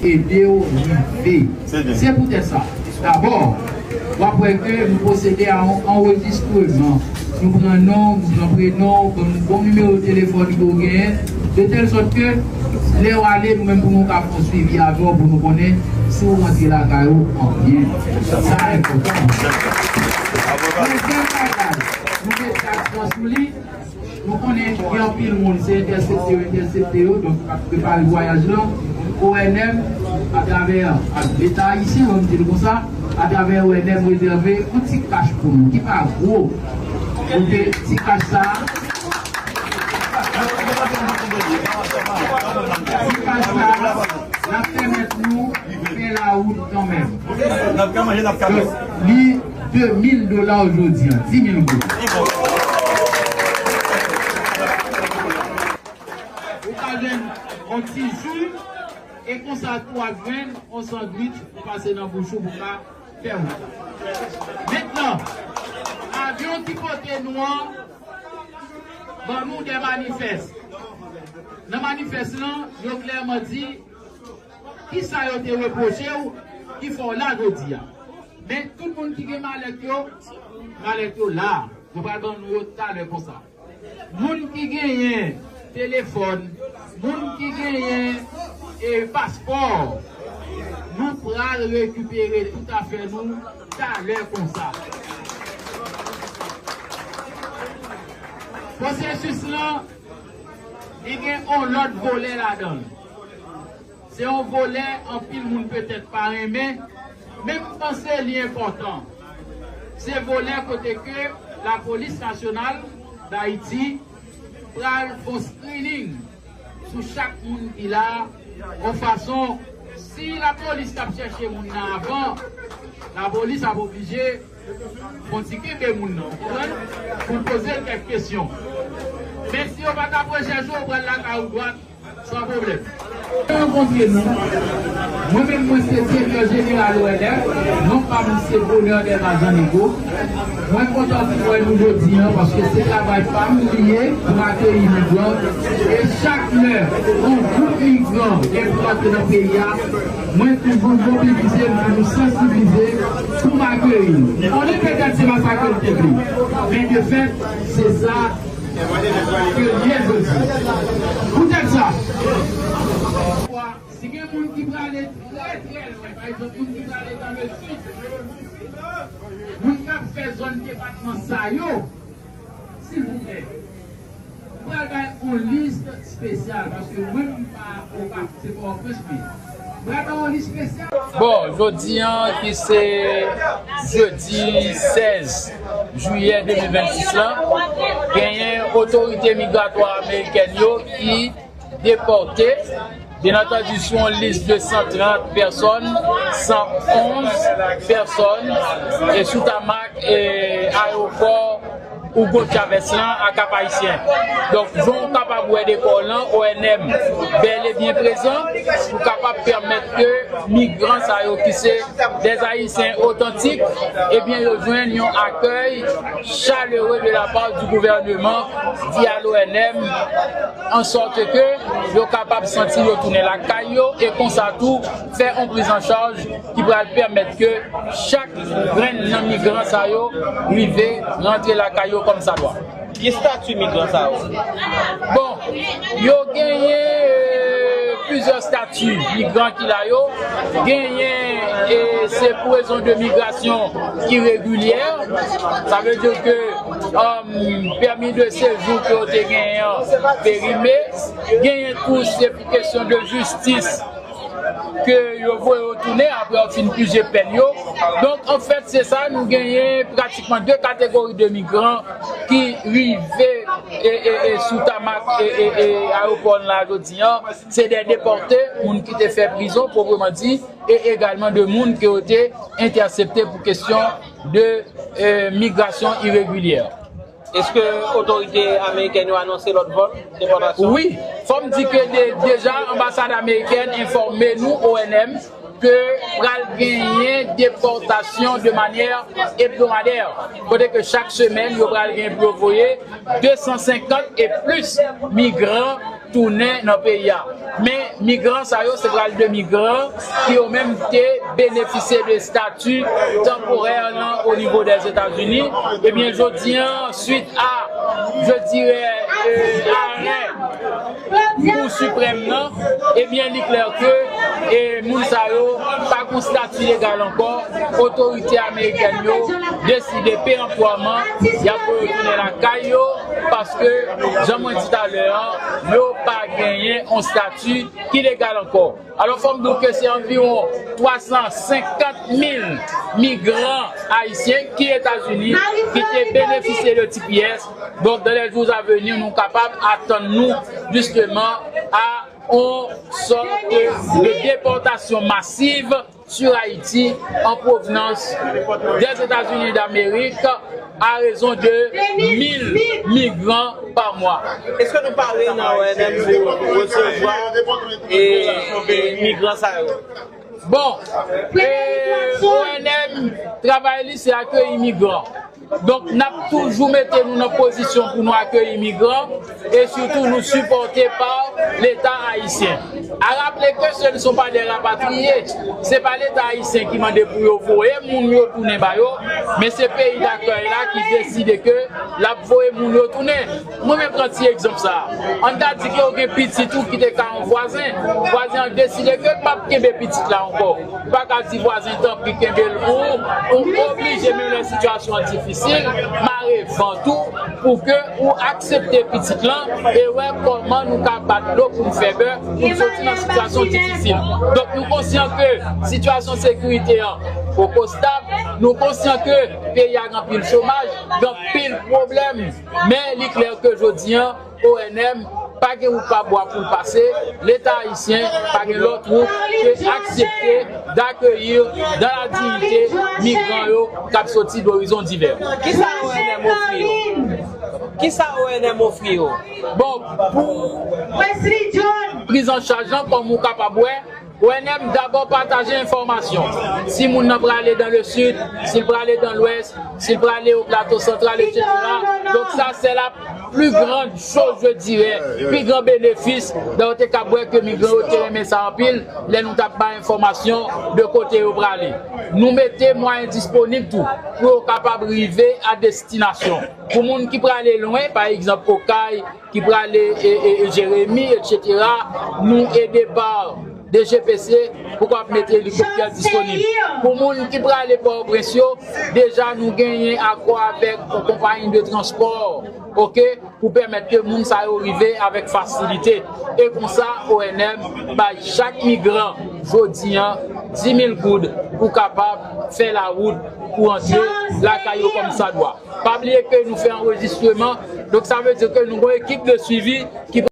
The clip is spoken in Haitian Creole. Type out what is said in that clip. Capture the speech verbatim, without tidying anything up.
ede w rive. Se poutèt sa, dabò, w ap wè ke nou pwosede a yon anrejistreman. Nou pran non, nou pran prenon, ban nou bon nimewo telefòn ke w genyen, de tèl sòt ke lè w ale, nou menm pou nou ka fè yon swivi avè w pou nou konnen si w rantre lakay ou an byen. Sa enpòtan. Dezyèm bagay, nou mete aksan sou li. Nou konnen gen anpil moun, se entèsepte yo, entèsepte yo, donk, ap prepare vwayaj lan. O N M, atravè, ak Leta ayisyen, ann di l konsa, atravè O N M, rezève yon ti kach pou nou, ki pa gwo. Oke, ti kach sa a, ti kach sa a, l ap pèmèt nou fè lawout kanmenm. Donk, li de mil dola jodi a, di mil goud. Ou ka jwenn yon ti ji, e konsa tou w ap jwenn yon sandwich pou pase nan bouch ou pou ka fè wout. Mentnan, avyon ki pote nou an ban nou de manifès. Nan manifès lan, yo klèman di kisa yo te repwoche w ki fè w la jodi a. Men tout moun ki gen malèt yo, malèt yo la. Yo pral ban nou yo talè konsa. Moun ki genyen telefòn, moun ki genyen, e, paspò, nou pral rekipere tout afè nou talè konsa. Pwosesis lan, li gen yon lòt volè ladan l. Se yon volè anpil moun petèt pa renmen, men m panse li enpòtan. Se volè kote ke Lapolis Nasyonal Dayiti pral fè yon screening sou chak moun ki la, yon fason, si lapolis t ap chèche moun nan avan, lapolis ap oblije fè yon ti kenbe moun nan, ou konprann? Pou l poze l kèk kesyon. Men si yo pa t ap rechèche w, ou pral lakay ou dwat, san pwoblèm. Rankontre nou. Mwen menm, mwen se direktè jeneral O N M. Non pa m se Bonheur Delma Jean Nego. Mwen kontan pou wè nou jodi a, paske se travay pa m li ye pou m akeyi migran. E chak lè yon gwoup migran gen pou rantre nan peyi a, mwen toujou mobilize m pou nou sansibilize, pou m akeyi l. Konnen petèt se masakre l te vle. Men de fèt, se sa ke l ye jodi. Poutèt sa, si gen moun ki prale trè, trè lwen, pa egzanp, moun ki prale nan le sid, moun k ap fè zòn depatman sa yo, silvouplè, m pral bay yon lis espesyal, paske mwen, m pa Pòtoprens, men m pral bay yon lis espesyal. Bon, jodi a, ki se jedi sèz jiyè de mil vennsis la, genyen otorite migratwa amerikèn yo ki depòte, byen antandi, sou yon lis de san trant pèsòn, san onz pèsòn, e sou tamak, e, ayewopò Hugo Chavez lan a Kap Ayisyen. Donk, jan w kapab wè dekò w lan, O N M bèl e byen prezan pou kapab pèmèt ke migran sa yo ki se des Ayisyen otantik, ebyen, yo jwenn yon akèy chaleureux de la part du gouvernement via l'O N M, an sòt ke yo kapab santi yo tounen lakay yo, e konsa tou fè yon priz an chaj ki pral pèmèt ke chak grenn nan migran sa yo rive rantre lakay yo kòmsadwa. Ki estati migran sa yo? Bon, yo genyen, euh, plizyè estati migran ki la yo. Genyen, e se pou rezon de migrasyon iregilyè. Sa vle di ke, um, pèmi de sejou ke yo te genyen an perime. Genyen tou, se pou kesyon de jistis ke yo voye yo tounen apre yo fin pije pèn yo. Donk, anfèt, se sa, nou genyen pratikman de kategori de migran ki rive e, e, e, sou tamak e, e, e, ayewopò n la jodi an. Se de depòte, moun ki te fè prizon, pwopreman di, e egalman de moun ke yo te entèsepte pou kesyon de, e, migrasyon iregilyè. Èske otorite amerikèn yo anonse lòt vòl depòtasyon? Wi, fò m di ke de, deja, anbasad amerikèn enfòme nou, O N M, ke pral genyen depòtasyon de manyè ebdomadè, kote ke chak semèn yo pral gen pou yo voye de san senkant e plis migran tounen nan peyi a. Men migran sa yo se pral de migran ki yo menm te benefisye de estati tanporè lan o nivo dèzetazini. Ebyen, jodi an, swit a, je dirais, euh, arè Kou Siprèm nan, ebyen, li klè ke, e, moun sa yo pa gon estati legal ankò. Otorite amerikèn yo deside peremptwaman y ap retounen lakay yo, paske, jan mwen di talè a, yo pa genyen yon estati ki legal ankò. Alò, fò m di w ke se anviwon twa san senkant mil migran ayisyen ki Etazini ki te benefisye de T P S. Donk, dans les jours à venir, nou kapab atann nou, jisteman, a yon sòt de depòtasyon masiv sur Haïti en provenance des États-Unis d'Amérique à raison de mil migrants par mois. Èske nou pare nan O N M pou resevwa e, e migran sa yo? Bon, e, O N M, travay li se akeyi migran. Donk, n ap toujou mete nou nan pozisyon pou nou akeyi migran e sitou nou sipòte pa Leta ayisyen. A raple que ce ne sont pas des rapatriés. Se pa Leta ayisyen ki mande pou yo voye moun yo tounen ba yo, men se peyi dakèy la ki deside ke l ap voye moun yo tounen. Mwen menm pran ti egzanp sa. Ann ta di ke w gen pitit ou ki te ka yon vwazen. Vwazen an deside ke l p ap kenbe pitit la ankò. Ou pa ka di vwazen, tanpri, kenbe l pou ou. Ou oblije, menm lè sitiyasyon an difisil, mare vant ou pou ke ou aksepte pitit lan e wè kòman nou ka bat dlo pou n fè bè, pou n soti nan sitiyasyon difisil. Donk, nou konsyan ke sitiyasyon sekirite an poko stab, nou konsyan ke peyi a gen anpil chomaj, gen anpil pwoblèm, men li klè ke jodi an, O N M pa gen wout pa bwa pou l pase, Leta ayisyen pa gen lòt wout ke aksepte d'accueillir dans la dignité migran yo k ap soti d'horizons divers. Kisa O N M ofri yo? Kisa O N M ofri yo? Bon, pou priz an chaj lan, kòm ou kapab wè, O N M dabò pataje enfòmasyon. Si moun nan prale dans le sud, si l prale dans l'ouest, si l prale o Plato Santral, et cetera. Donk sa, c'est la plus grande chose, je dirais, pi gran benefis, donk te kab wè ke migran yo te renmen sa anpil, lè nou t ap bay enfòmasyon de kote yo prale. Nou mete mwayen disponib tou pou yo kapab rive a destinasyon. Pou moun ki prale lwen, pa egzanp, Okay, ki prale e, e, e Jeremi, et cetera, nou ede pa D G P C pou kab mete elikoptè disponib. Pou moun ki prale Pòtoprens yo, deja nou genyen akò avèk konpayi de transpò, oke, pou pèmèt ke moun sa yo rive avèk fasilite. E konsa, O N M bay chak migran, jodi an, dis mil goud pou kapab fè lawout pou antre lakay yo kòmsadwa. Pa bliye ke nou fè anrejistreman, donk sa vle di ke nou gen yon ekip de swivi ki